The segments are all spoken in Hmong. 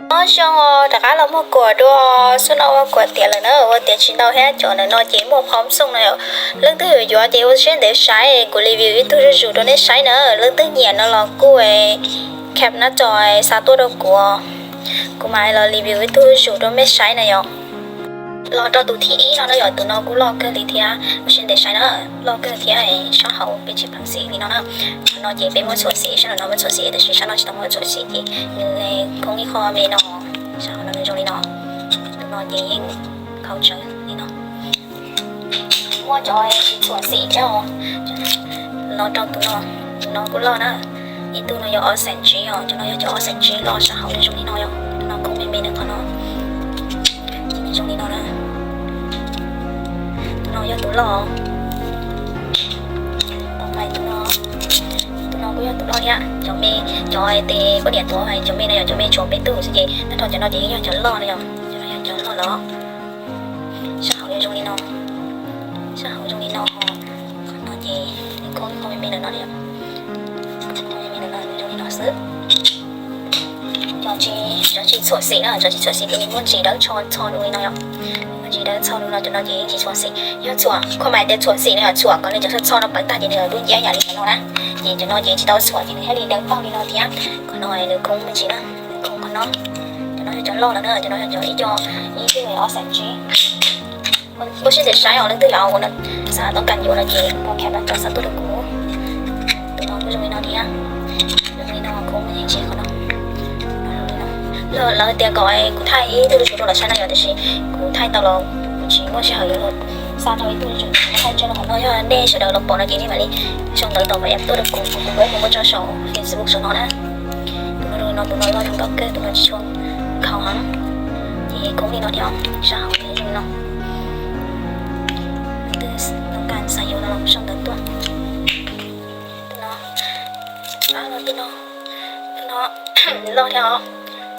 Ob xyoo os, rov qab los muag kuam dua. Xub no ua kuam tiav lawm na, ua tiav tsis ntau thiab. Cov ntawm no ces muaj phom xooj no yom. Leej twg yuav yuav ces ua siab ntev saib, kuv review ib tug zuj zus rau nej saib na. Leej twg nyiam no los kuj cap nab tso xa tuaj rau kuv, kuv mam los review ib tug zuj zus rau nej saib na yom. Los rau tus thib ib no na yom, tus no kuj loj kawg li thiab, ua siab ntev saib na, loj kawg thiab, sab hauv peb tsis pheev xim li no na. Qhov no ces peb muab txhuam xim, sab no muab txhuam xim, tab sis sab no tsis tau muab txhuam xim ces nws khoob ib qho me no, sab hauv no nws zoo li no. Tus no ces yeej khaus tsawv li no. Muaj cov tsis txhuam xim thiab os. Los rau tus no, tus no kuj loj na. Ib tug no yog ob xeem tsib os, cov no yog cov ob xeem tsib loj, sab hauv nws zoo li no yom. Tus no khoob me me nws qhov no, ces nws zoo li no na. Tus no yog tus loj. Tus no, tus no kuj yog tus loj thiab. Cov me, cov tes poj niam tuav, cov me no yog cov me tshuav peb tug xwb ces tag nrho cov no ces yeej yog cov loj na yom. Cov no yog cov loj lawm. Sab hauv zoo li no, sab hauv zoo li no. Qhov no ces nws khoob ib qho me me ntawm no li, khoob me me ntawm no zoo li no xwb. Cov tsis, cov tsis txhuam xim na, cov tsis txhuam xim ces nws muaj ntsis dawb tsho txho dua li no yom. Muaj ntsis dawb txho dua no, cov no ces yeej tsis txhuam xim. Yog txhuam, khuaj mais tias txhuam xim no yog txhuam kom nws cov txho txho no pawv tag ces nws lub ncab yam li no na. Ces cov no ces tsis tau txhuam ces nws thiaj li dawb paug li no thiab. Qhov no nws khoob me ntsis na, nws khoob qhov no. Cov no yog cov loj lawm na, cov no yog cov ib co, ib tug ob xeem tsib. Ua siab ntev saib os, leej twg yog ua no xav toob kas yuav no ces ua cap no cov xa tuaj rau kuv. Tus no kuj zoo li no thiab, zoo li no khoob me ntsis qhov no. Lawv tias kom kuv thaij ib tug zuj zus rau lawv saib no yom, tiam sis kuv thaij tau los kuv tsis muaj sij hawm yuav los xa rau ib tug zuj zus, thaij tso rau qhov no, yog nej sawv daws los pom no ces nej mam li sau ntawv tau pab tuaj rau kuv, kuv kuj muab tso saum Facebook saum no na. Tus no zoo li no, tus no loj zoo nkauj kawg, tus no tsis tshua khaus heev. Ces khoob li no thiab, sab hauv zoo li no. Leej twg toob kas xav yuav no los sau ntawv tuaj. Tus no, tus no, tus no loj thiab os,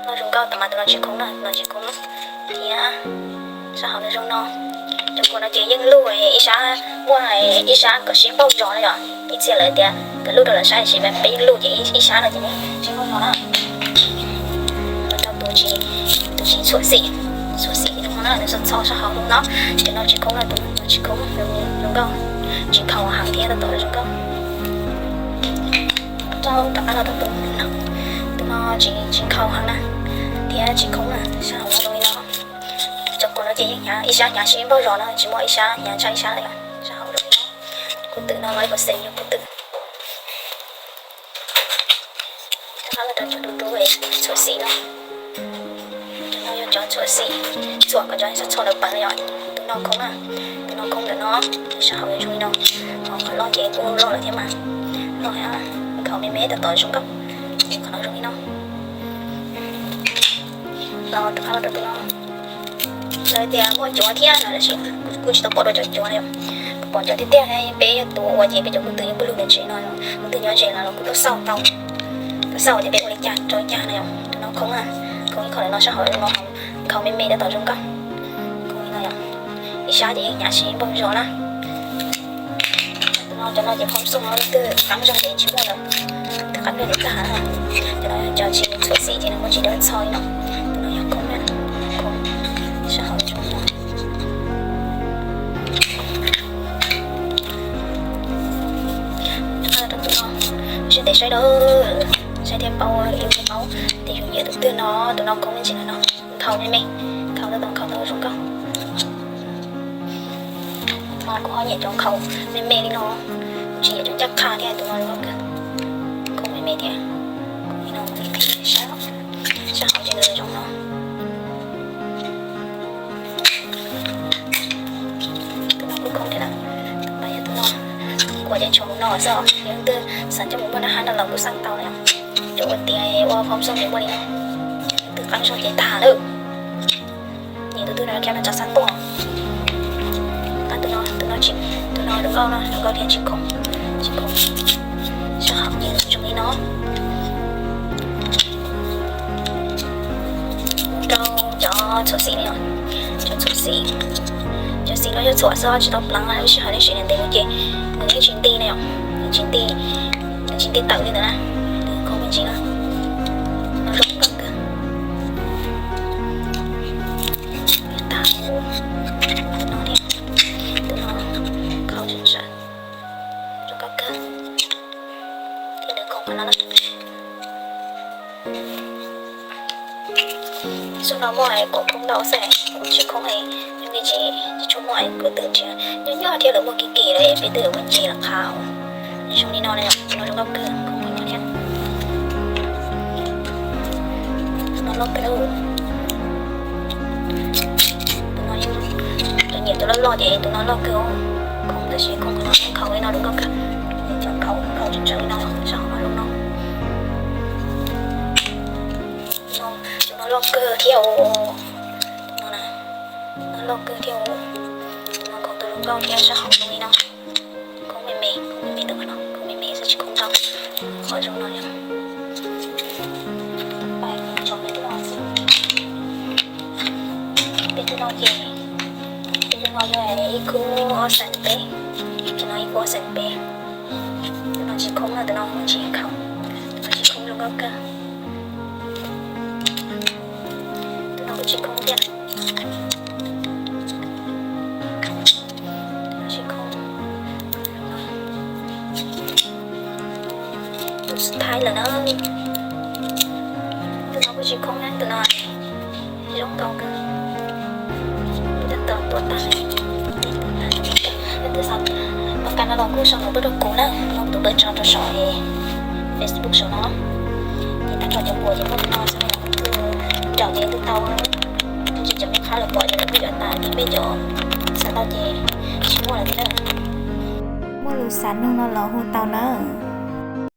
loj zoo nkauj, tab mas tus no tsis khoob na, tus no tsis khoob thiab. Sab hauv no zoo no. Cov kua no ces yeej luj, ib sab muaj ib sab kom sib npaug zos na yom. Ib txhia lawv tias kom luj rau lawv saib, tab sis peb yeej luj ces ib sab no ces sib npaug zos na. Rau tus tsis, tus tsis txhuam xim, txhuam xim zoo no na, nws txho txho sab hauv zoo no. Cov no tsis khoob na, tus no tsis khoob, zoo nkauj, tsis khaus heev thiab, tab tom zoo nkauj. Rau tom qab no tus, tus no tsis, tsis khaus heev na, thiab tsis khoob na, sab hauv no zoo li no. Cov kua no ces yeej hnyav, ib sab hnyav sib npaug zos na, tsis muaj ib sab hnyav tshaj ib sab li. Sab hauv zoo li no. Kuv twm no los ib puas xeem yog kuv twm. Rov qab los rau cov tus tub txhuam xim no. Cov no yog cov txhuam xim, txhuam kom cov txho txho lawv pawv no yom. Tus no khoob na, tus no khoob ntawm no, sab hauv zoo li no. Qhov loj ces kuj loj lawm thiab mas, loj thiab, khaus me me tab tom zoo nkauj. Qhov no zoo li no. Los rov qab los rau tus no. Lawv tias muaj cuav thiab no, tab sis kuv tsis tau pom dua cov cuav na yom. Kuv pom cov tiag tiag, peb yog tus ua ces peb cov kuv twm yeej pw lug ntawm tsev no, kuv twm nyob ze los kuv tau xauj tau, tau xauj tias peb ua li cas rau li cas no yom. Tus no khoob na, khoob ib qho no sab hauv no, khaus me me tab tom zoo nkauj. Khoob li no yom, ib sab ces yeej hnyav sib npaug zos na. Tus no, cov no ces phom xooj no leej twg qeeb zog ces tsis muaj lawm, twb qeeb zog ces tag. Cov no cov tsis txhuam xim ces nws muaj ntsis dawb txho li no. Tus no yog khoob na, khoob sab hauv zoo no. Rau tus no, sib ntev saib dawb, saib thiaj paub, thiaj paub tias yus nyiam tus twg no, tus no khoob me ntsis no. Khaus me me, khaus tau, khaus tau zoo nkauj. Mas kuv ho nyiam cov khaus me me li no, kuv tsis nyiam cov ncaj qha thiab, tus no zoo nkauj kawg. Khoob me me thiab, khoob li no, sab, sab hauv ces nws zoo no. Tus no kuj khoob thiab na, tus no yog tus no, kuv ces tshuav mus no xwb, yog leej twg xav coj mus muag noj hab no los kuj xaj tau na. Cov ua tiav ua phom xooj ces muaj li no, twb qeeb zog ces tag lawm. Nyiam tus twg no cab no tso xab tuaj. Tus no, tus no tsis, tus no zoo nkauj no, zoo nkauj thiab tsis khoob, tsis khoob. Sab hauv ces zoo li no. Rau cov txhuam xim no, cov txhuam xim, cov xim no yog txhuam xwb tsis tau pleev, lub sij hawm nej siv ntev mus ces nws yeej tsis nti na yom, nws tsis nti, nws tsis nti tawm li ntawd na, nws khoob me ntsis na. No zoo nkauj kawg. Xub no muaj kuv khoob ntau xwb, kuv tsis khoob es zoo li tsis, tsis tshua muaj kuv twb nrhiav nyob nyob thiab lawv muaj kim kim lawm peb twb yuav muab ntxiv los qhav. Zoo li no, no zoo nkauj kawg, khoob li no thiab. Tus no loj kawg. Tus no yeej, cov nyiam cov loj loj ces tus no loj kawg. Khoob tab sis khoob qhov no, khoob li no zoo nkauj kawg. Cov khoob khoob tseem tsawv li no, sab hauv no zoo no. Tus no loj kawg thiab os. Tus no na, no loj kawg thiab os. Tus no khoob tus zoo nkauj thiab sab hauv zoo li no. Khoob me me, khoob me me tus no, khoob me me xwb tsis khoob ntau. Qhov zoo no yog pais tsom peb twb no xwb. Peb twb no ces, peb twb no yog ib khub ob xees peb, tus no ib khub ob xees peb. Tus no tsis khoob na, tus no tsis khoob, tus no tsis khoob zoo nkauj kawg. Tus no kuj tsis khoob thiab. Tus no tsis khoob. Tus xub thawj lawm na. Tus no kuj tsis khoob na, tus no zoo nkauj kawg. Tab tom tuaj tag. Tus xav tau ka no los kuj sau nws tuaj rau kuv na, muab tus npawb tso rau saum Facebook saum no. Ces tab tom cov puas ces muaj tus no xwb, tus nraum ces tus tau. Tus tsis cov me qhab lawv pom ces lawv kuj yuav tas, ces peb cov xav tau ces tsis muaj lawm thiab na. Muaj lus xav nug no los hu tau nawb.